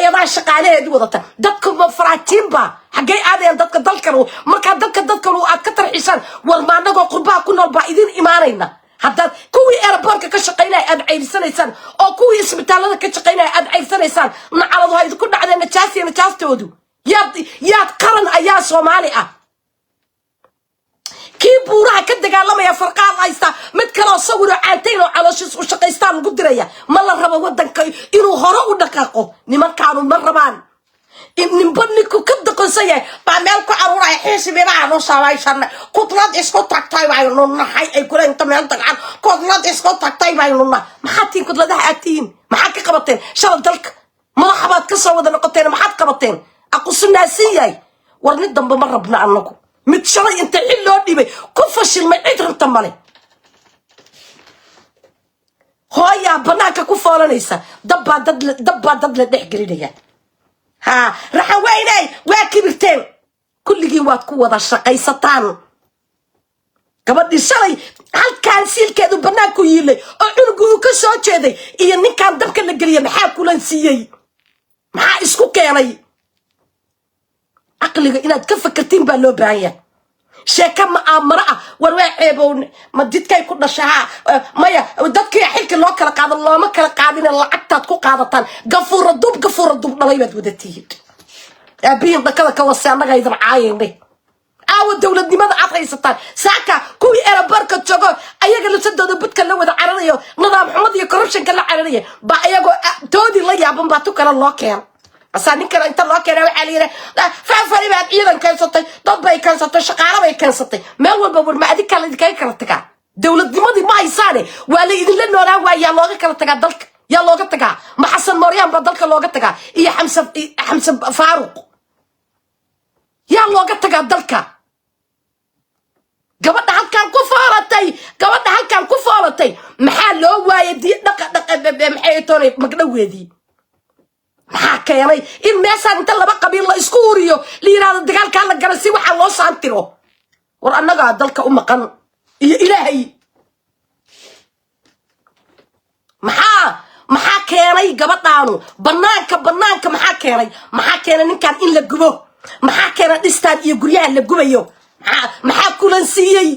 Hay-adaha shaqaalaheedii wadata. Dadka ma faraajiinba? Xaggay aadayaan dadka dalkan? Markaa dalka dadkan aad ka tarxisaan, war ma anagoo qurbaha ku nool baa idin imaanayna? Haddaad kuwii airportka ka shaqaynaya aad cayrsanaysaan oo kuwii isbitaalada ka shaqaynaya aad cayrsanaysaan, nacaladu ha idinku dhacdeen. Najaasiya najaastoodu. Yaad qaran ayaa Soomaali ah? Kii buuraha ka dagaalamaya farqaad haysta, mid kaloo sawiroo caantayn oo calooshiis u shaqaystaan lagu diraya. Ma la rabo wadanka inuu hore u dhaqaaqo. Nimankaanu ma rabaan. Ninba ninku ka doqonsan yahay baa meel ku caruuraya. Xisbibaanu samaysana, kudlad isku tagtay baynu nahay, ay kula inta meel tagaan, kudlad isku tagtay baynu nahay. Maxaad tihiin? Kudladaha aad tihiin maxaad ka qabateen? Shala dalka madaxa baad ka soo wada noqoteen, maxaad qabateen? Aqusunaasin yahay. War nin dambe ma rabna annagu. Mid shalay inta xil loo dhiibay ku fashilmay, cid rabta male. Hooyaa banaanka ku foolanaysa, dabbaa dad la dhex gelinaya. Ha raxan weyney, waa kibirteen kulligiin, waad ku wada shaqaysataan. Gabadhii shalay halkaan siilkeedu banaanku yiilay oo cunugu uu ka soo jeeday iyo ninkaan dabka la geliya, maxaa kulan siiyey? Maxaa isku keenay? Caqliga inaad ka fakertiin baa loo baahan yahay. Sheeka ma aamaro ah. War waa ceebown. Ma jidkay ku dhashaa? Maya, dadkii xilka loo kala qaado looma kala qaadina, lacagtaad ku qaadataan. Gafuura duub, gafuura duub dhalay baad wadatihiin. Aabihiin dhakada ka wase, annaga idan caayaynay. Aawa dowladnimada aad haysataan? Saaka kuwii airportka joogo, ayaga lafsadooda budka la wada cararayo, nidaam xumada iyo corruptionka la cararaya, baa ayagoo toodii la yaaban baa tu kale loo keena. Asaa nin kale inta loo keena waxaa la yidhi, faafari baad ciidan keensatay, dad bay keensatay, shaqaalo bay keensatay meel walba. War ma adinkaa laydinkaga kala tagaa? Dowladnimadii ma haysaane, waa la idinla noolaan waaya. Yaa looga kala tagaa dalka? Yaa looga tagaa? Ma Xasan Mooryaan baa dalka looga tagaa iyo Xamse Faaruq? Yaa looga tagaa dalka? Gabadha halkaan ku foolatay, gabadha halkaan ku foolatay, maxaa loo waayay? Di dhaqa dhaqa, maxay toonay magdhoweedii? Maxaa keenay in meeshaan inta laba qabiil la isku uriyo, la yidhahdo dagaalkaa la gala si waxaa loo saantiro? War annagaa dalka u maqan iyo Ilaahay. Maxaa keenay gabadhaanu banaanka banaanka? Maxaa keenay? Maxaa keenay ninkan in la gubo? Maxaa keenay dhistaan iyo guryaha la gubayo? Maxaa kulan siiyey?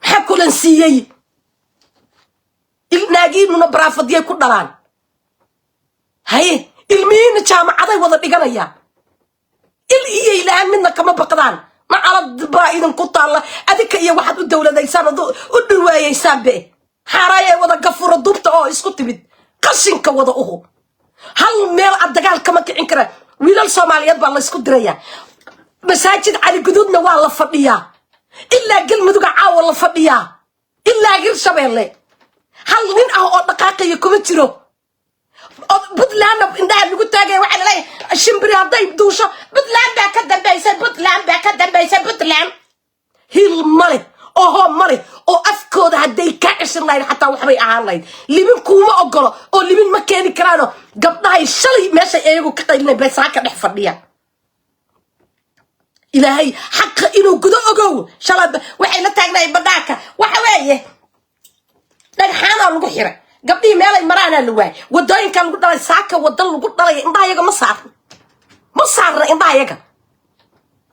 Maxaa kulan siiyey? Naagiinuna baraafadiyay ku dhalaan. Haye, ilmihiina jaamacaday wada dhiganayaan. Il iyo ilahaan midna kama baqdaan. Macalad baa idinku taalla, adinka iyo waxaad u dowladaysaan ood u dhurwaayeysaan be. Xaaraayay wada gafura dubta oo isku timid, qashinka wada uhu. Hal meel aad dagaal kama kicin kara. Wiilal Soomaaliyeed baa laysku dirayaa. Masaajid Cali Guduudna waa la fadhiyaa, ilaa Galmuduga caawa la fadhiyaa, ilaa Hirshabeelle. Hal nin ah oo dhaqaaqaya kuma jiro. Puntlandna indhaha lagu taagaya. Waxaa laleeyahay shimbiri hadday duusho, Puntland baa ka dambaysay, Puntland baa ka dambaysay. Puntland hil male, oho male, oo afkooda hadday kaa ceshan lahayd xataa waxbay ahaan lahayd. Libin kuuma ogolo oo libin ma keeni karaano. Gabdhahay shalay meeshay iyagu ka qaylinay bay saaka dhex fadhiya. Ilaahay xaqa inuu gudo ogow. Shalay waxay la taagnahay banaanka. Waxa weeye dhagxaanaa lagu xiray gabdhihii, meelay maraanaa la waayay, wadooyinkaa lagu dhalay. Saaka wada lagu dhalaya indhaha yaga ma saarna, ma saarna indhaha yaga.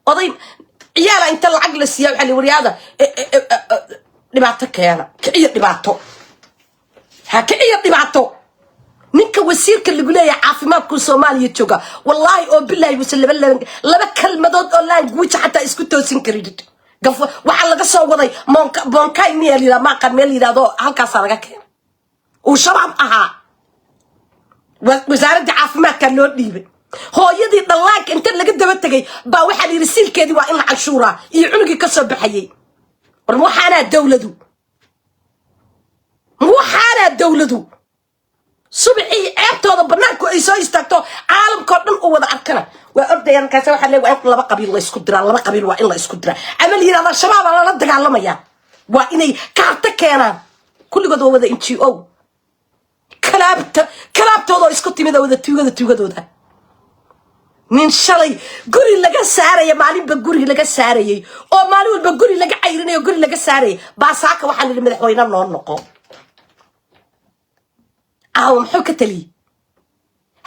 Oday ciyaala inta lacag la siiya, waxaa la waryaada dhibaato keena, kiciyo dhibaato, ha kiciyo dhibaato. Ninka wasiirka lagu leeyahay caafimaadku Soomaaliya jooga, wallaahi oo bilaahi wase laba kelmadood oo language xataa isku toosin karin. Gaf waxaa laga soo waday Bonkay miya la yidhahdo, maaqan meel la yidhahdo, halkaasaa laga keenay. Uu Shabaab ahaa, wasaaradda caafimaadka loo dhiibay. Hooyadii dhallaanka inta laga daba tegay baa waxaa la yidhi siilkeedii waa in la canshuuraa iyo cunugii ka soo baxayay. War waxaanaa dowladu? Waxaanaa dowladu? Subixii ceebtooda banaanku ay soo istaagto, caalamkao dhan uu wada arkana, waa ordayaan. Markaas waxaa leeyahay waa in laba qabiil la isku diraa, laba qabiil waa in la isku diraa, ama la yidhahdaa Shabaabaa lala dagaalamaya. Waa inay kaarta keenaan. Kulligood waa wada NGO, kalaabta kalaabtooda oo isku timid oo wada tuugada tuugadooda. Nin shalay guri laga saaraya, maalinba guri laga saarayay, oo maalin walba guri laga cayrinayo, guri laga saarayay, baa saaka waxaan idhi madaxweyne noo noqo. Aawo muxuu ka taliyey?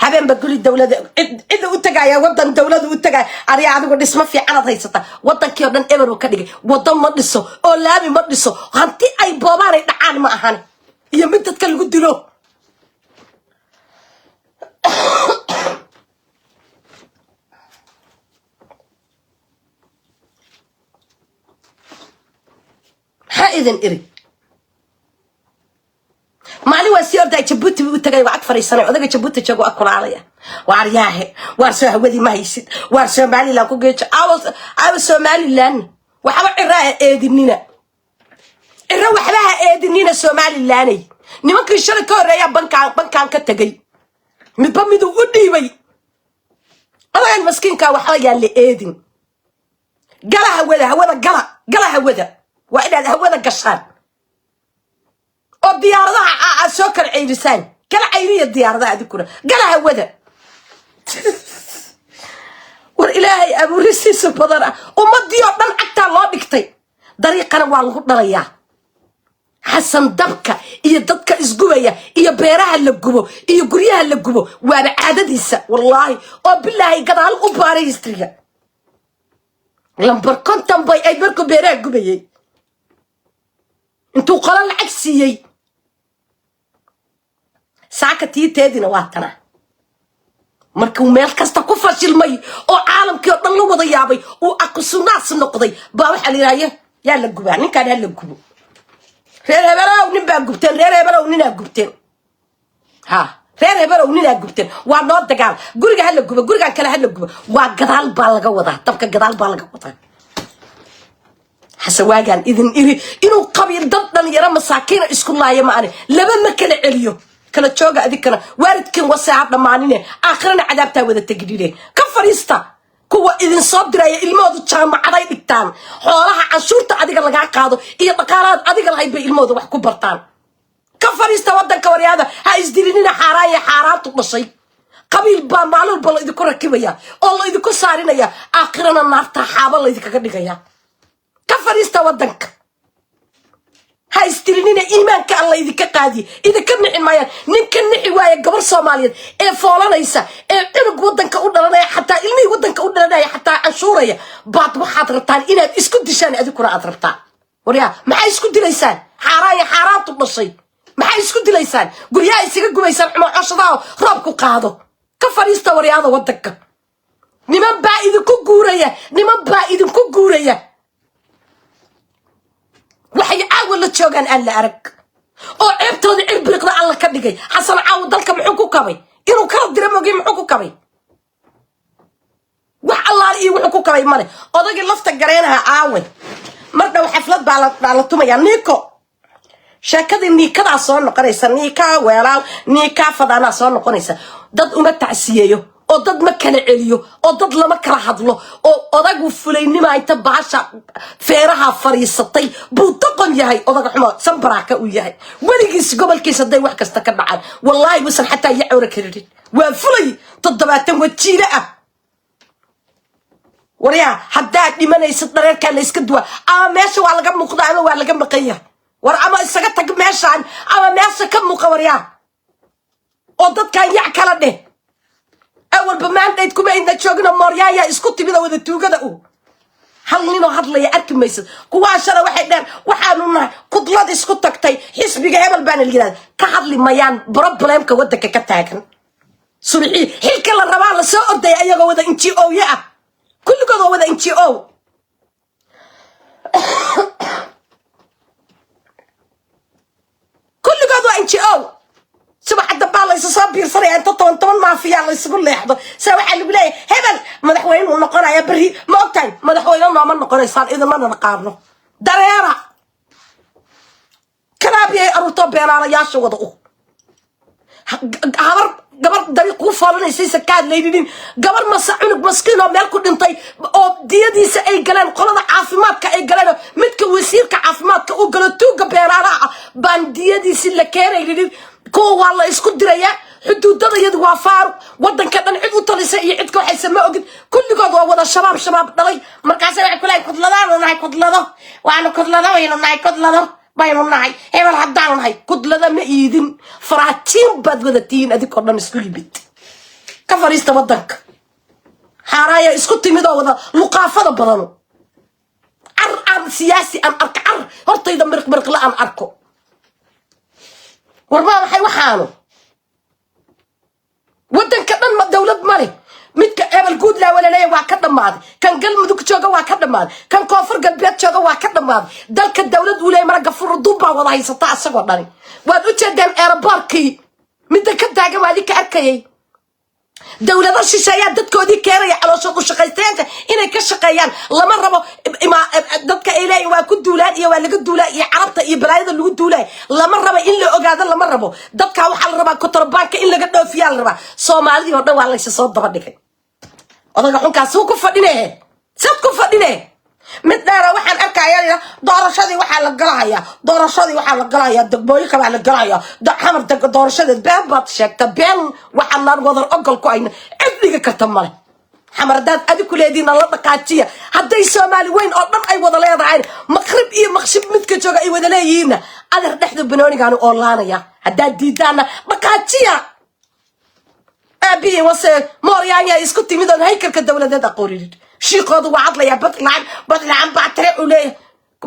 Habeenba guri dowlada cidda u tagaya, wadan dowlada u tagaya. Ariya, adigu dhismo fiicanaad haysata. Wadankii oo dhan eber uu ka dhigay. Wadan ma dhiso oo laami ma dhiso. Hanti ay boobaan, ay dhacaan ma ahan, iyo mid dadka lagu dilo. Maxaa idin iri? Maalin waa sii orday, Jabuuti buu u tagay, waa ag fariisanay odaga Jabuuti joogo, waa kulaalaya. Waar yaahe, waar soo hawadii ma haysid, waar Somaliland ku geejo. Aawa Somaliland? Waxba Cira ha eedinina, Ciro waxba ha eedinina. Somalilanay, nimankii shalay ka horreeyaa bankaan ka tegay, midba miduu u dhiibay. Odagan maskiinkaa waxba yaan la eedin. Gala hawada, hawada gala, gala hawada. Waa inaad hawada gashaan oo diyaaradaha aad soo kala ceyrisaan. Kala cayriya diyaaradaha adinkuna, gala hawada. War Ilaahay abuurisiisa badan ah, ummadii oo dhan cagtaa loo dhigtay, dariiqana waa lagu dhalayaa. Xasan dabka iyo dadka isgubaya iyo beeraha la gubo iyo guryaha la gubo waaba caadadiisa. Wallaahi oo bilaahi, gadaal u baaray historyga. Lambar 50 bay ay markuu beeraha gubayay intuu qolo lacag siiyey. Saaka tiiteedina waa tana. Markuu meel kasta ku fashilmay oo caalamkii oo dhan la wada yaabay, uu aqsunaas noqday, baa waxaa la yidhahya yaa la gubaa, ninkaan ha la gubo. Reer hebelow, nin baa gubteen. Reer hebelow, ninaa gubteen. Ha, reer hebelow, ninaa gubteen. Waa noo dagaal. Guriga ha la gubo, gurigan kale ha la gubo. Waa gadaal baa laga wadaa dabka, gadaal baa laga wadaa. Xase waagaan idin iri inuu qabiil dad dhalinyaro masaakiina isku laayo ma ani laba ma kala celiyo. Kala jooga adinkana, waalidkiin wase ha dhammaanine, aakhirana cadaabtaa wada tegidhine. Ka fadhiista kuwa idin soo diraya. Ilmahoodu jaamacaday dhigtaan. Xoolaha canshuurta adiga lagaa qaado iyo dhaqaalahaad adiga lahayd bay ilmahooda wax ku bartaan. Ka fadhiista wadanka, waryaada. Ha isdilinina. Xaaraan iyo xaaraantu dhashay, qabiil baa maalin walba la idinku rakibaya oo la idinku saarinaya, aakhirana naarta xaaba laydinkaga dhigaya. Ka fadhiista wadanka, ha isdilinina. Iimaanka Alla idinka qaadiye, idinka nixi maayaan. Ninka nixi waaya gabar Soomaaliyeed ee foolanaysa, ee cunug wadanka u dhalanaya, xataa ilmihii wadanka u dhalanaya xataa canshuuraya, baad waxaad rabtaan inaad isku dishaan. Adinkuna aad rabtaan. Waryaa, maxaa isku dilaysaan? Xaaraan iyo xaaraantu dhashay, maxaa isku dilaysaan? Guryaha isaga gubaysaan, xumacoshadaha roobku qaado. Ka fadhiista, waryaada, wadanka. Niman baa idinku guuraya, niman baa idinku guuraya. Waxay caawa la joogaan aan la arag oo ceebtooda cirbiriqda Alla ka dhigay. Xasan caawa dalka muxuu ku kabay? Inuu kala dira mogiy, muxuu ku kabay? Wax Allaale iyo wuxuu ku kabay male. Odagii lafta gareenaha aawe? Mar dhow xaflad baa la tumayaa. Niiko sheekadii niikadaa soo noqonaysa, niikaa weelaal, niikaa fadaanaa soo noqonaysa. Dad uma tacsiyeeyo oo dad ma kala celiyo oo dad lama kala hadlo, oo odagu fulaynima inta baasha feeraha fariisatay buu doqon yahay. Odaga xumo sanbaraaka uu yahay weligiis. Gobolkiisa hadday wax kasta ka dhacaan, wallaahi buusan xataa iyo cawra karirin. Waa fulay 70 wajiile ah. Waryaa, haddaad dhimanaysid dhareerkaa la iska duwa, ama meesha waa laga muuqda ama waa laga maqan yahay. War ama isaga tag meeshaan ama meesha ka muuqa. Waryaa, oo dadkan yac kala dheh. Awalba maandhayd kuma idna joogino. Mooryaaya isku timid oo wada tuugada u hal ninoo hadlaya arki maysad. Kuwaa shala waxay dheheen waxaanu nahay kudlad isku tagtay, xisbiga hebel baana la yidhahda. Ka hadli mayaan problemka waddanka ka taagan. Subixii xilka la rabaa la soo ordaya ayagoo wada NGO ya ah. Kulligood waa wada NGO. Kulligood waa NGO. Subaxa dambaa la isu soo biirsanaya inta toban toban maafiyaa la isugu leexdo. Sa waxaa lagu leeyahay hebel madaxweynuu noqonaya berri. Ma ogtahay? Madaxweyne nooma noqonaysaan, idinma naqaano. Dareera kalaabiyay aruurtoo beenaalayaasha wada u habar gabar dariiq kuu foolanaysaysa ka hadlayninin. Gabar mase cunug maskiin oo meel ku dhintay oo diyadiisa ay galeen qolada caafimaadka ay galeen, midka wasiirka caafimaadka uu galo, tuuga beenaalaha ah, baan diyadiisi la keenayninin. Kuwa waa la isku dirayaa. Xuduudada iyadu waa faaruq. Wadanka dhan cid u talisa iyo cid ka waxaysa ma ogid. Kulligood waa wada shabaab, shabaab dhalay. Markaasa waxay kulahay kudladaanu nahay, kudlado waanu, kudlado waynu nahay, kudlado baynu nahay, hebel haddaanu nahay. Kudlada ma iidin, faraatiin baad wada tihiin adinkoo dhan isku yimid. Ka fadhiista waddanka. Xaaraaya isku timid oo wada luqaafada badano. Car aan siyaasi aan arko, car hortayda miriq miriqla aan arko. War maa maxay waxaanu? Waddanka dhan ma dowlad ma leh? Midka ebel guudlaa walaleeya waa ka dhammaaday, kan Galmudug jooga waa ka dhammaaday, kan Koonfur Galbeed jooga waa ka dhammaaday. Dalka dowlad uu leeyahy mara gafuro duub baa wada haysata asagoo dhani. Waad u jeedeen airportkii midda ka taagan, waa idinka arkayay. Dowlado shisheeyaa dadkoodii keenaya, calooshood u shaqaystayaasha inay ka shaqeeyaan lama rabo. Dadka ay leeyihin waa ku duulaan iyo waa laga duulaa iyo Carabta iyo balaayada lagu duulay lama rabo in la ogaado, lama rabo. Dadka waxaa la rabaa kontrabaanka in laga dhoofiyaa la rabaa. Soomaalidii oo dhan waa laysa soo daba dhigay. Odaga xunkaas suu ku fadhine, sad ku fadhine. Mid dheera waxaan arkaya, doorashadii waxaa la galahayaa, doorashadii waxaa la galahayaa, degmooyinka baa la galahayaa, Xamar doorashadeed. Been baad sheegta, been. Waxaanaan wadar ogol ku ayna cid dhigi karta male. Xamar haddaad adig ku leediina la dhaqaajiya, hadday Soomaali weyn oo dhan ay wada leedahay, maqrib iyo maqshib midka jooga ay wada leeyihiinna, adeer dhexda banoonigaanu oolaanaya. Haddaad diidaanna dhaqaajiya. Aabihi wase mooryaanya isku timid oon haykalka dowladeed aqooninin. Shiiqoodu waa hadlayaa, badlaan badlaan baa tire uu leeyahay.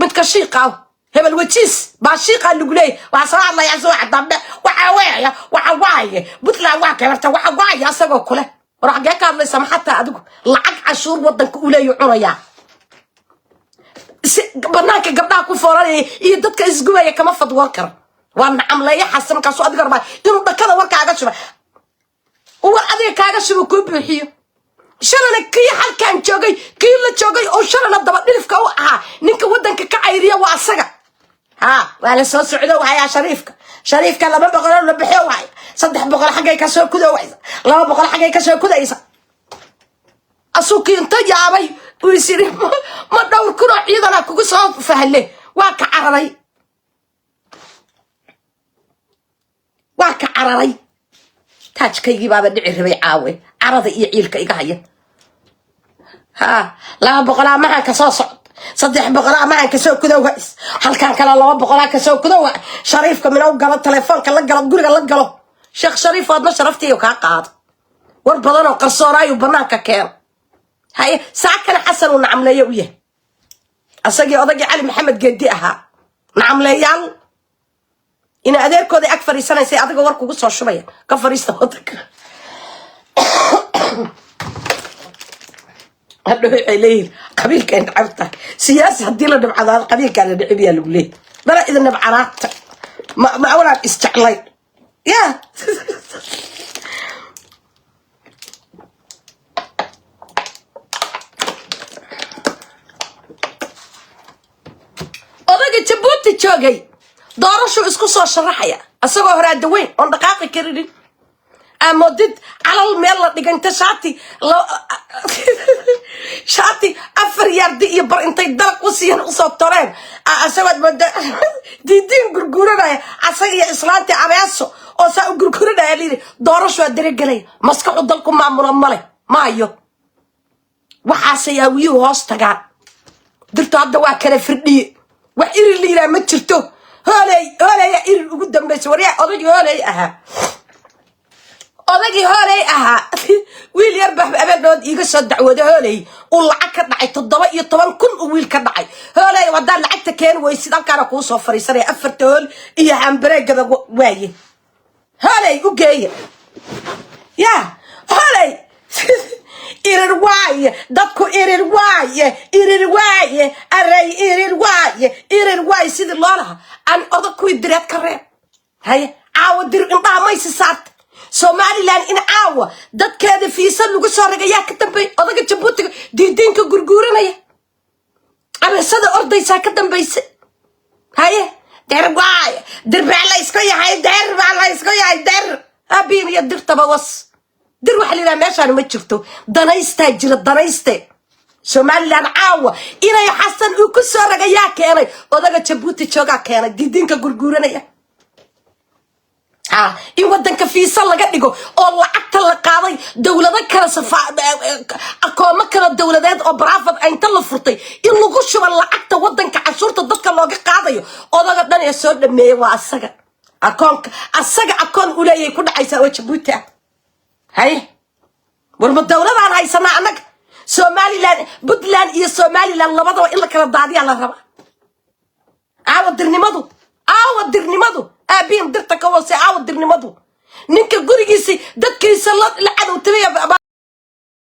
Midka shiiqa ah, hebel wajiis baa shiiqaa lagu leeyahay, waa soo hadlayaa subaxa dambe. Waxa weeya, waxa waaye, Puntland waa gabarta, waxa waaye asagoo kule. War xaggee ka hadlaysa? Maxaa taa adigu? Lacag cashuur wadanka uu leeyahy cunayaa, si banaanka gabdhaha ku fooranaya iyo dadka isgubaya kama fadwoon karo. Waa nacamleeyo Xasan. Markaasuu adiga rabaa inuu dhakada warkaaga shuba, war adiga kaaga shubo, kuu buuxiyo. Shalana kii halkan joogay, kii la joogay oo shalana daba dhilifka u ahaa, ninka wadanka ka cayriya waa asaga. Ha, waa la soo socdo wahayaa. Shariifka, shariifka 200 la bixiyo wahay, 300 xaggay kasoo kudowaysa, 200 xaggay kasoo kudaysa. Asuu inta yaabay uu is yiri, ma dhowr kunoo ciidana kugu soo fahle. Waa ka cararay, waa ka cararay. Taajkaygii baaba dhici rabay caawe, carada iyo ciilka iga haya. Ha, 200 mahan kasoo socd, 300 mahan kasoo kudowhays, halkan kale 200 kasoo kudowa. Shariifka minow galo, telefoonka la galo, guriga la galo. Sheekh Shariif oodna sharaftiiyo kaa qaado. War badanoo qarsoonaayu banaanka keeno. Haye, saakana Xasan uu nacamleeyo u yahay, asagii odagii Cali Maxamed Geedi ahaa nacamleeyaal. Ina adeerkooda ag fadhiisanaysay adiga war kugu soo shubaya. Ka fadhiista wadanka. Hadhow waxay leeyihin qabiilkay nacab tahay. Siyaasi haddii la dhibcadaado, qabiilkaa la dhicib yaa lagu leeyahy. Bala idin nabcanaata, ma awalaan isjeclayn ya. Odaga Jabuuti joogay doorashuu isku soo sharaxaya, isagoo horaada weyn oon dhaqaaqi karinin, amoodid calal meel la dhigay. Inta shaati shaati afar yaardi iyo bar intay dalaq u siiyeen usoo toreen, asagood mooda diidiin gurguranaya, asaga iyo islaantii Abeeso oo saa u gurguranaya layidhi doorasho waa daregelaya. Maskaxu dalku maamulo male maayo. Waxaasay awiyuhu hoos tagaan. Dirto hadda waa kala firdhiye. Wax irir la yidhaha ma jirto. Hooley, hooleya irir ugu dambaysa. Waryaa, odagii hooley ahaa, odagii hooley ahaa, wiil yar baa abeendhood iiga soo dacwooday. Hooley uu lacag ka dhacay, 17,000 uu wiil ka dhacay. Hooley, haddaad lacagta keeni weysid, halkaana kuu soo fariisanaya. Afarta hool iyo hambareegaba waaye. Hooley u geeya ya hooley. Irir waaye dadku, irir waaye, irir waaye, arey irir waaye, irir waaye. Sidii loo lahaa aan odag kuwii direed ka reeb. Haye, caawa dir indhaha maysi saarta. Somaliland in caawa dadkeeda fiisa lagu soo ragayaa ka dambeey. Odaga Jabuutiga diidiinka gurguuranaya, abeesada ordaysaa ka dambaysa. Haye, der waaye, dir baa la iska yahay, der baa la iska yahay, der abiin iyo dirtaba was. Dir waxa la yidhaha meeshaan ma jirto, danaystaa jira, danayste. Somaliland caawa inay Xasan uu ku soo ragayaa keenay odaga Jabuuti joogaa keenay, diidiinka gurguuranaya. Ha, in wadanka fiisa laga dhigo oo lacagta la qaaday dowlado kale, akoomo kale dowladeed oo private inta la furtay in lagu shubo lacagta wadanka, cashuurta dadka looga qaadayo. Odaga dhan ee soo dhameeyey waa asaga. Akoonka asaga akoon uleeyahay ku dhacaysaa oo Jabuuti ah. Haye. War ma dowladaan haysanaa annaga? Somaliland, Puntland iyo Somaliland labadaba in la kala daadiyaa la rabaa. Aawa dirnimadu? Aawa dirnimadu? Aabihin dirta ka hoose. Aawa dirnimadu? Ninka gurigiisi dadkiisa la cadowtamaya.